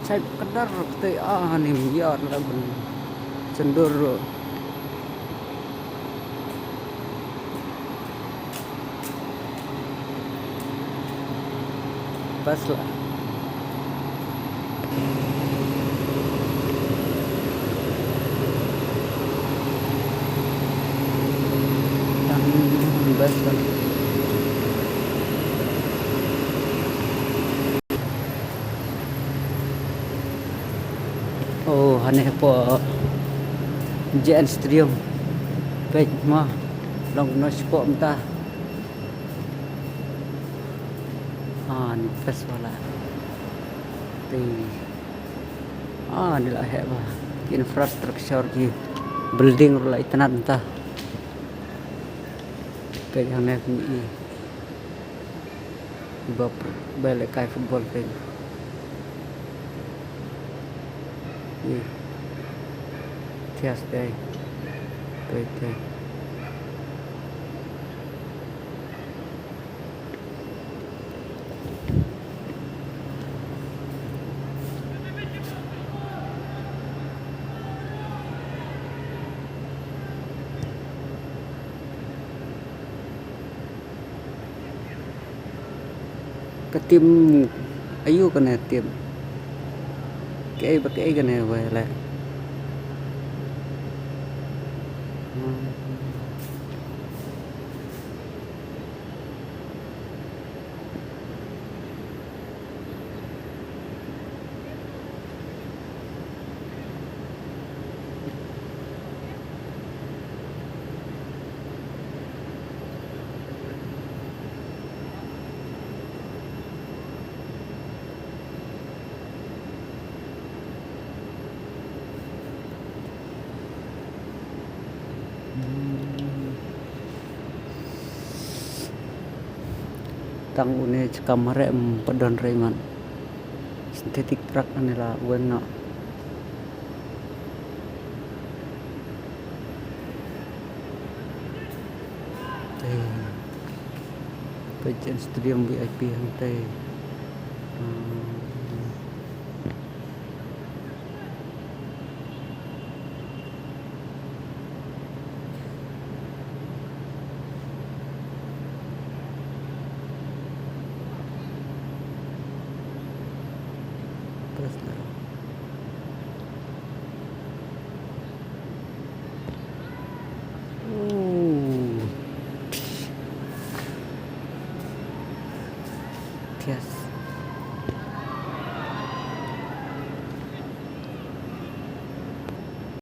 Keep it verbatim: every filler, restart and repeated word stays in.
Sait ka dar kata, ah, ni ym ïar la ban chendur. Bas la. Tang bas la. Oh, hangne hapoh J N Stadium. Peit ma, long kumno shapoh mynta. Ah, ni best wala. Te. Ah, ni la heh ba. Ki infrastructure, ki building ruh la itynnad mynta. Peit hangne kumne. Ba pr-, ba lehkai football peit. Ih. Thiah te. Peit te. Ka team aïu kane team? Kaei ba kaei kane wei leh. Hmm. Tang une cha ka mareh ym pat don re mat. Synthetic track ane la weng noh. Te. Peit J N Stadium V I P hangtei. Hmm. Best lah. Oh. Thiah.